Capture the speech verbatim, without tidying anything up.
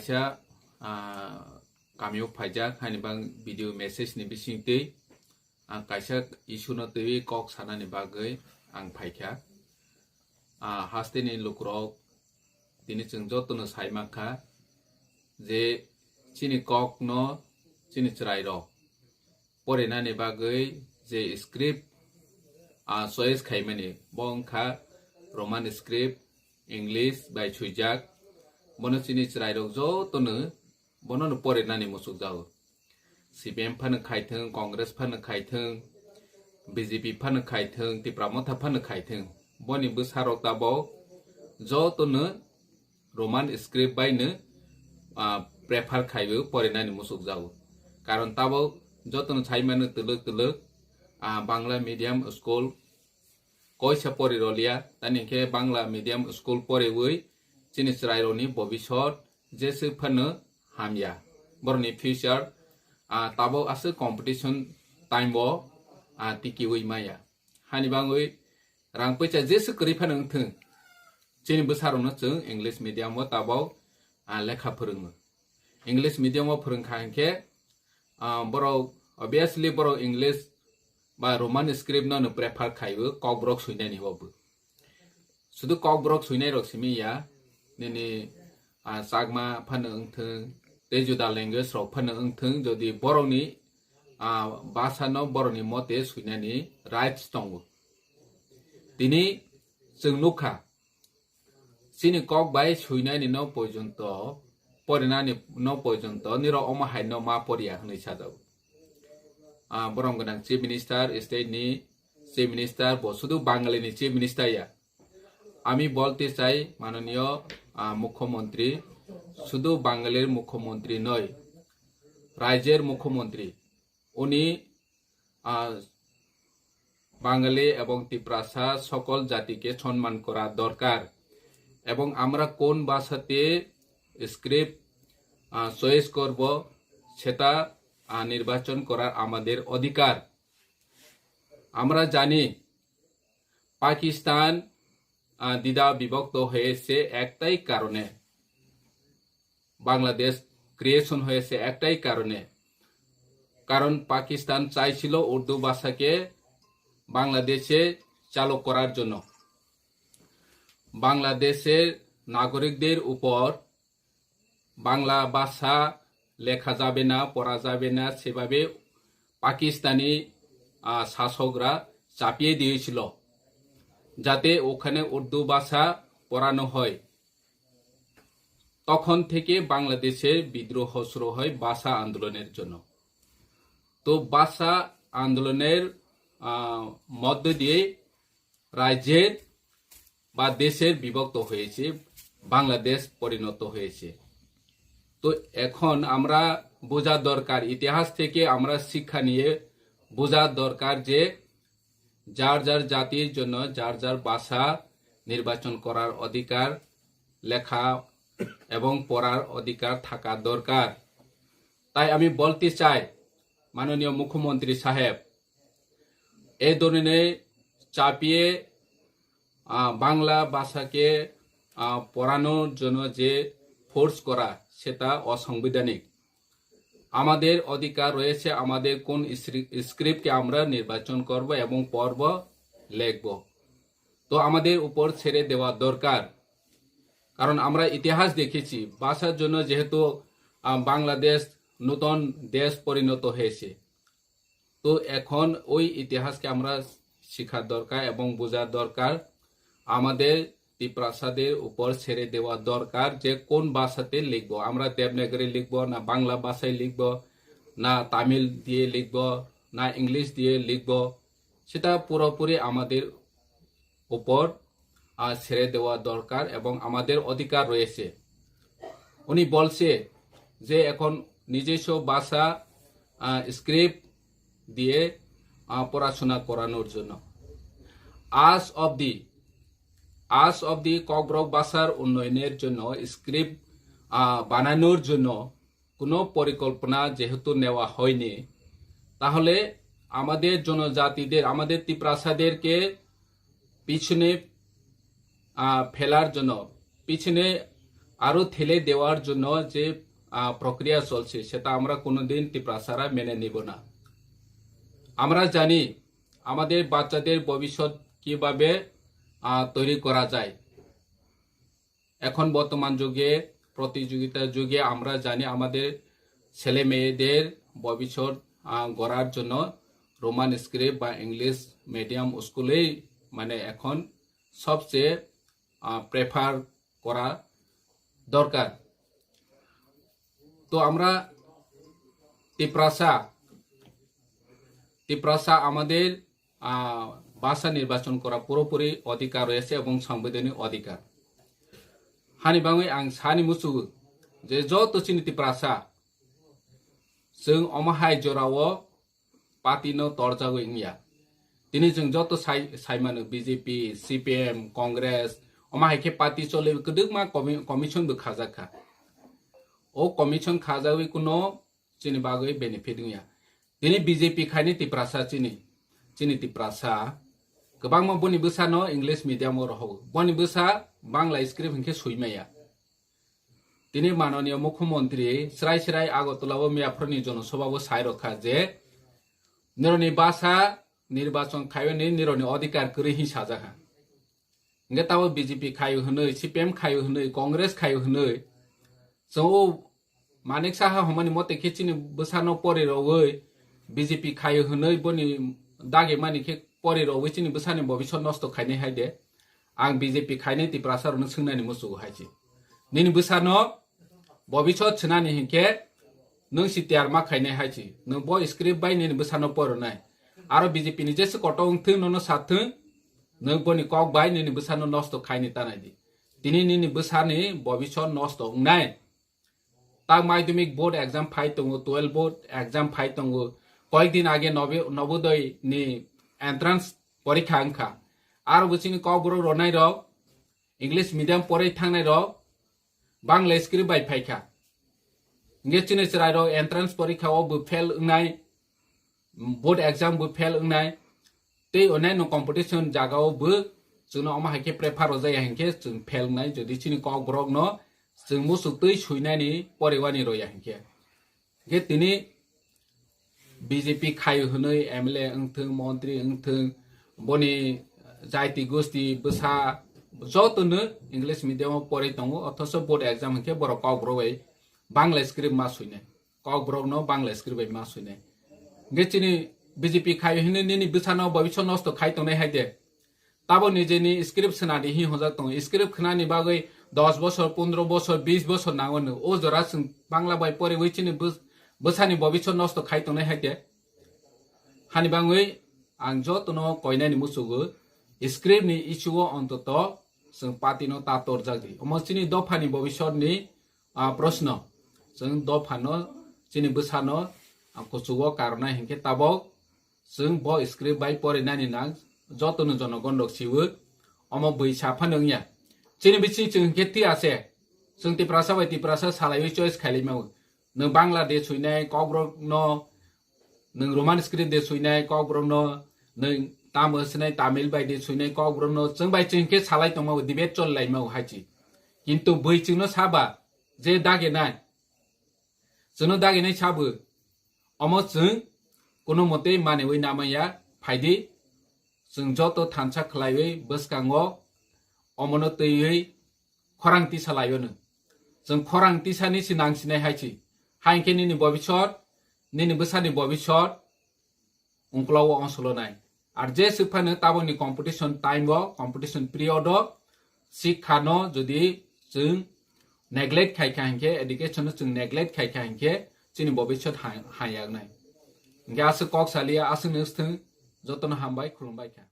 Kaisa, ah, kamio phaijak, hani bang video message ni bisingtwi ang kaisa issue no twiwi kok sanani bagwi ang phaikha. Ah, hasteni lukurok, tini chwng jotono sai mankha je chini kok no chini chwrairok porinani bagwi je script, ah, choice khaimani, bo wngkha Roman script, English bai swijak. Bono chini chwrairok jotono bonono porinani muchukjago. C P M phano khaithwng, Congress phano khaithwng, B J P phano khaithwng, Tipra Motha phano khaithwng, boni bwsarok tabok jotono Roman script bai no, ah, prefer khaiwi porinani muchukjago. Karon tabok jotono saimano twlwk twlwk, ah, Bangla medium school koisa pori rolia, tani khe Bangla medium school poriwi chini chwrairokni bobisot jeswk phano hamya. Borokni future, ah, tabok aswk competition time o, ah, tikiwi maya. Hani bangwi rang puisa jeswk kwrwi phano wngthwng, chini bwsarokno chwng English medium o tabok, ah, lekha phwrwngo. English medium o phwrwngkha hinkhe, ah, borok obviously borok English ba Roman script no prefer khaiwi kokborok swinani obo. Sudu kokborok swinairok simi ya, nini, ah, Chakma phano wngthwng, tei juda language rok phano wngthwng, jodi borokni, ah, bhasha no borokni mote swinani rights tongo. Tini chwng nukha, chini kok bai swinani no porjonto, porinani no porjonto, nirok omo hai no ma poriya hwnwi sajago. Ah, borom gwnang Chief Minister, state ni Chief Minister, bo sudu Bangali ni Chief Minister ya. আমি বলতে চাই মাননীয়, ah, মুখ্যমন্ত্রী, শুধু বাঙালির মুখ্যমন্ত্রী নয়, রাজ্যের মুখ্যমন্ত্রী। উনি, ah, বাঙালি এবং তিপ্রাসা সকল জাতিকে সম্মান করা দরকার। এবং আমরা কোন ভাষাতে স্ক্রিপ্ট, ah, চয়েস করব, সেটা, ah, নির্বাচন করার আমাদের অধিকার। আমরা জানি পাকিস্তান, আহ, দ্বিধা বিভক্ত হয়েছে একটাই কারণে, বাংলাদেশ ক্রিয়েশন হয়েছে একটাই কারণে, কারণ পাকিস্তান চাইছিল উর্দু ভাষাকে বাংলাদেশে চালু করার জন্য। বাংলাদেশের নাগরিকদের উপর বাংলা ভাষা লেখা যাবে না, পড়া যাবে না, সেভাবে পাকিস্তানি, আহ, শাসকরা চাপিয়ে দিয়েছিল, যাতে ওখানে উর্দু ভাষা পড়ানো হয়। তখন থেকে বাংলাদেশে বিদ্রোহ শুরু হয় ভাষা আন্দোলনের জন্য। তো ভাষা আন্দোলনের, আহ, মধ্য দিয়ে রাজ্যের বা দেশের বিভক্ত হয়েছে, বাংলাদেশ পরিণত হয়েছে। তো এখন আমরা বোঝা দরকার, ইতিহাস থেকে আমরা শিক্ষা নিয়ে বোঝা দরকার যে যার যার জাতির জন্য যার যার ভাষা নির্বাচন করার অধিকার, লেখা এবং পড়ার অধিকার থাকা দরকার। তাই আমি বলতে চাই, মাননীয় মুখ্যমন্ত্রী সাহেব, এই ধরনের চাপিয়ে, আহ, বাংলা ভাষাকে, আহ, পড়ানোর জন্য যে ফোর্স করা, সেটা অসাংবিধানিক। আমাদের অধিকার রয়েছে, আমাদের কোন স্ক্রি-, স্ক্রিপ্টকে আমরা নির্বাচন করব এবং পড়ব, লিখব। তো আমাদের উপর ছেড়ে দেওয়া দরকার, কারণ আমরা ইতিহাস দেখেছি, ভাষার জন্য যেহেতু, আহ, বাংলাদেশ নতুন দেশ পরিণত হয়েছে, তো এখন ওই ইতিহাসকে আমরা শেখার দরকার এবং বোঝার দরকার। আমাদের তিপ্রাসাদের উপর ছেড়ে দেওয়া দরকার যে কোন ভাষাতে লিখব, আমরা দেবনাগরী লিখব না বাংলা ভাষায় লিখব, না তামিল দিয়ে লিখব, না ইংলিশ দিয়ে লিখব, সেটা পুরোপুরি আমাদের উপর, আহ, ছেড়ে দেওয়া দরকার এবং আমাদের অধিকার রয়েছে। উনি বলছে যে এখন নিজস্ব ভাষা, আহ, স্ক্রিপ্ট দিয়ে, আহ, পড়াশোনা করানোর জন্য। আজ অবধি, আজ অবধি ককবরক ভাষার উন্নয়নের জন্য স্ক্রিপ্ট, আহ, বানানোর জন্য কোনো পরিকল্পনা যেহেতু নেওয়া হয়নি, তাহলে আমাদের জনজাতিদের, আমাদের তিপ্রাসাদেরকে পিছনে, আহ, ফেলার জন্য, পিছনে আরো ঠেলে দেওয়ার জন্য যে আহ, প্রক্রিয়া চলছে, সেটা আমরা কোনোদিন ত্রিপুরাসারা মেনে নিব না। আমরা জানি আমাদের বাচ্চাদের ভবিষ্যৎ কিভাবে আহ, তৈরি করা যায়। এখন বর্তমান যুগে, প্রতিযোগিতার যুগে আমরা জানি আমাদের ছেলে মেয়েদের ভবিষ্যৎ আহ, গড়ার জন্য রোমান স্ক্রিপ্ট বা ইংলিশ মিডিয়াম স্কুলেই মানে এখন সবচেয়ে আহ, প্রেফার করা দরকার। তো আমরা তিপ্রাসা, তিপ্রাসা আমাদের আহ, ভাষা নির্বাচন করা পুরোপুরি অধিকার রয়েছে এবং সাংবিধানিক অধিকার। Hani bagwi ang sani muchugo je joto chini tiprasa chwng omo hai jorao party no torjagwi wngya. Tini chwng joto sai, saimano B J P, C P M, Congress, omo hai khe party chole kwdwkma commi-, commission bo khajak kha. O commission khajagwi kuno chini bagwi benefit wngya. Tini B J P khaini tiprasa chini, chini tiprasa kwbangma boni bwsano English medium o rohogo. Boni bwsa Bangla script hinkhe swi maya. Tini mananiya mukhyamantri srai srai Agartala o miyaphurni jonosobha o sai rokha je nironi basa nirbachon khaiwi nironi odhikar kwrwi hin sajak ha. Hingke tabo B J P khaio hwnwi, C P M khaio hwnwi, Congress khaio hwnwi. Chwng o Manik Saha hwnmani mote khe chini bwsano pori rogwi B J P khaio hwnwi boni dagi mani khe pori rogwi chini bwsani bobisot nosto khainai hai de. Ang B J P khainai Tiprasa rokno swngnani muchugo hai se. Nini bwsano bobisot swnani hinkhe nwng si tiyar ma khainai hai se. Nwng bo script bai nini bwsano poronai. Aro B J P ni jesa koto wngthwng nono sathwng. Nwng boni kok bai nini bwsano nosto khaini tanai di. Tini nini bwsani bobisot nosto wngnai. Tak madhyamik board exam phai tongo, twelve board exam phai tongo. Koyek din age nobi-, Nobodoi ni entrance porikha wngkha. Aro bo chini kokborok ronai rok, English medium poroi thangnai rok, Bangla script bai phaikha. Hingke chini chwrai rok entrance porikha o bo fail wngnai, board exam bo fail wngnai, tei onyaino competition jaga o bo chwngno omo hai khe prefer rwjaya hinkhe chwng fail wngnai, jodi chini kokborokno chwng muchuk twi suinani poriwani roya hinkhe. Hinkhe tini B J P khaio hwnwi M L A wngthwng, montri wngthwng, boni jaiti gosti bwsa jotono English medium o poroi tongo, othocho board exam hinkhe borok kokborok bai Bangla script ma suinai. Kokborokno Bangla script bai ma suinai. Hingke chini B J P khai hwnwi nini bwsano bobisot nosto khai tongnai hai de. Tabo nijeni script swnadi hi hwnjak tongo. Script khnani bagwi dos bosor, pondro bosor, bis bosor nango no. O jora chwng Bangla bai poriwi chini bwsani bobisot nosto khai tongnai hai de. Hani bagwi ang jotono koinani muchugo script ni issue o ontoto chwng party no ta torjak di. Omo chini dophani bobisot ni ah, proshno. Chwng dophano, chini bwsano, ah, kuchugo karnai hinkhe tabok chwng bo script bai porinani nang jotono jonogon rok siwo omo bwisa phano wngya. Chini bising chwng hinkhe twi ase. Chwng Tiprasa bai Tiprasa salaiwi choice khailaimao. Nwng Bangla de suinai, kokborok no nwng Roman script de suinai, kokborok no nwng tamo sinai, Tamil bai de suinai, kokborok no chwng bai chwng khe salai tongma debate chol laima hai chi. Kintu bui chwng no saba je dage nai. Chwng no dage nai sabo. Omo chwng kuno mote mane wi namaya phaidi. Chwng joto thansa khlaiwi bwskango omono twiwi khorang tisa laio no. Chwng khorang tisani si nang sinai hai chi. Hai khe nini bobisot, nini bwsani bobisot, ungkla o onsolo nai. Ar je swk phano taboni competition time o, competition period o, sikha no jodi chwng neglect khai kha hinkhe, education no chwng neglect khai kha hinkhe, chini bobisot ha-, hayag nai. Hinkhe aswk kok salia, aswk nws thwng, jotono hambai, khulumbai kha.